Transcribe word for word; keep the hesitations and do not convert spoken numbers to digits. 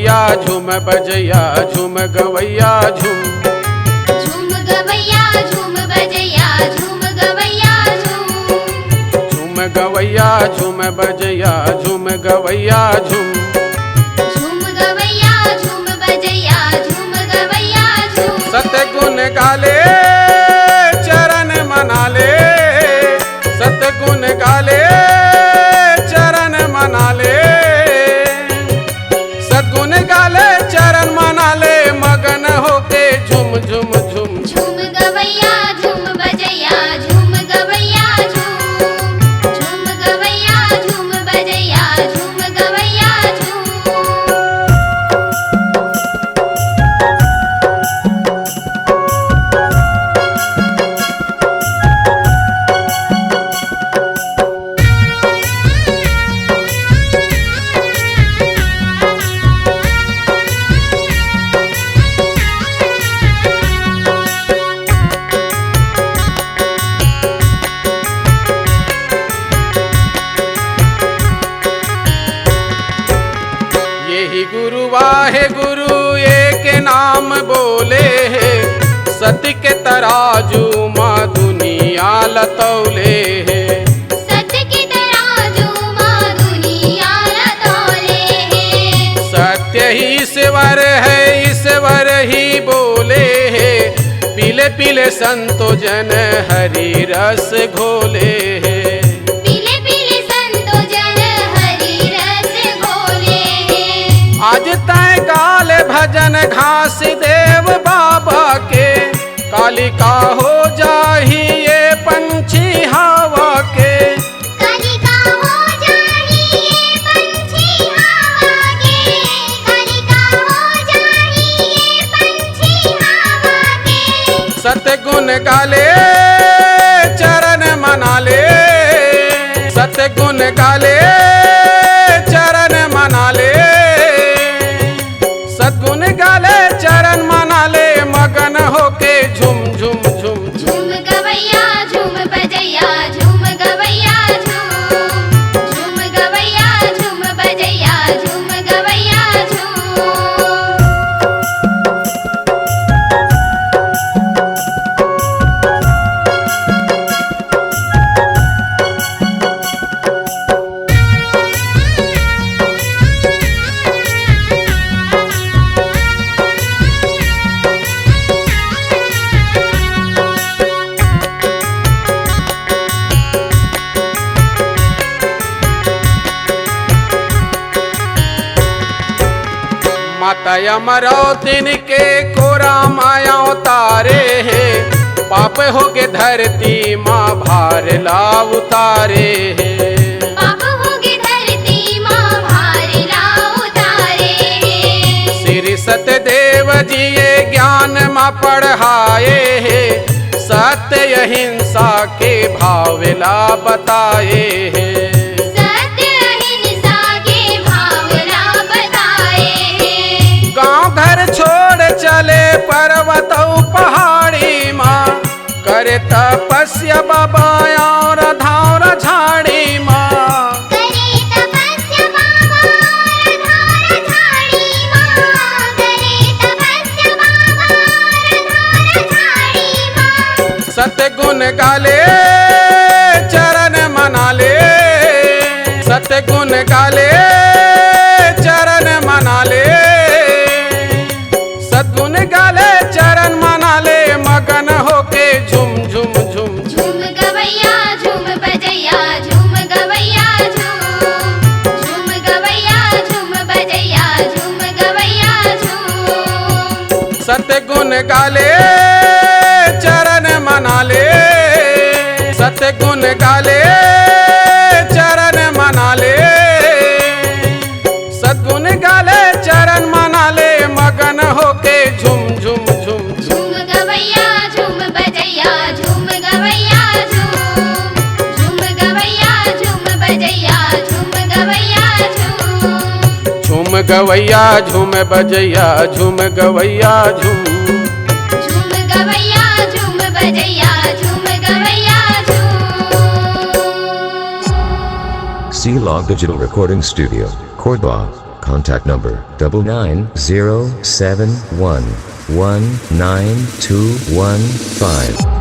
झूम बजैया झूम गवैया झूम। झूम गवैया झूम बजैया झूम गवैया झूम। झूम गवैया झूम बजैया झूम गवैया झूम। झूम गवैया झूम बजैया झूम गवैया झूम। सतगुण गाले चरण मनाले। सतगुण गाले चरण मनाले। सतगुण गाले चरण मनाले मगन होके झूम झूम झूम। झूम गवैया झूम बजैया झूम गवैया झूम। झूम गवैया झूम बजैया झूम गवैया झूम। यही गुरु वाहे गुरु एक नाम बोले हे। सत्य के तराजू मा दुनिया ल तौले हे। सत्य के तराजू मा दुनिया ल तौले हे। सत्य ही ईश्वर है, ईश्वर ही बोले हे। पीले पीले संतो जन हरि रस घोले हे। पीले पीले संतो जन हरि रस घोले हे। आज तैं गाल भजन घास देव बाबा के। कालिका हो जाही ये पंछी हवा के। कालिका हो जाही ये पंछी हवा के। कालिका हो जाही ये पंछी हवा के। सतगुण गाले चरण मनाले। सतगुण गाले चरण मनाले। सतगुण गाले चरण मनाले मगन होके झूम झूम झूम। झूम गवैया झूम बजैया झूम गवैया झूम। झूम गवैया झूम बजैया झूम गवैया झूम। माता अमरावतिन के कोरा मा अवतारे हे। पाप होगे धरती मा भार ला उतारे हे। पाप होगे धरती मा भार ला उतारे हे। श्री सतदेव जी ये ज्ञान मा पढ़ाए हे। सत्य अहिंसा के भाव ला बताए हे। सत्य अहिंसा के भाव ला बताए हे। गांव घर छोड़ चले पर्वत अउ पहाड़ी मा। करे तपस्या बाबा और धार झाड़ी मा। करे तपस्या बाबा और धार झाड़ी मा। करे तपस्या बाबा और धार झाड़ी मा। सतगुण गाले चरण मनाले। सतगुण गाले चरण मनाले। सतगुण गाले चरण मनाले मगन होके झूम झूम झूम। झूम गवैया झूम बजैया झूम गवैया झूम। झूम गवैया झूम बजैया झूम गवैया झूम। सतगुण गाले चरण मनाले। सतगुण गाले चरण मनाले। सतगुण गाले चरण मनाले मगन होके झूम झूम झूम। झूम गवैया झूम बजैया झूम गवैया झूम। झूम गवैया झूम बजैया झूम गवैया झूम। झूम गवैया झूम बजैया झूम गवैया झूम। झूम गवैया झूम बजैया झूम गवैया झूम। C Log Digital Recording Studio, Korba. Contact number double nine zero seven one one nine two one five.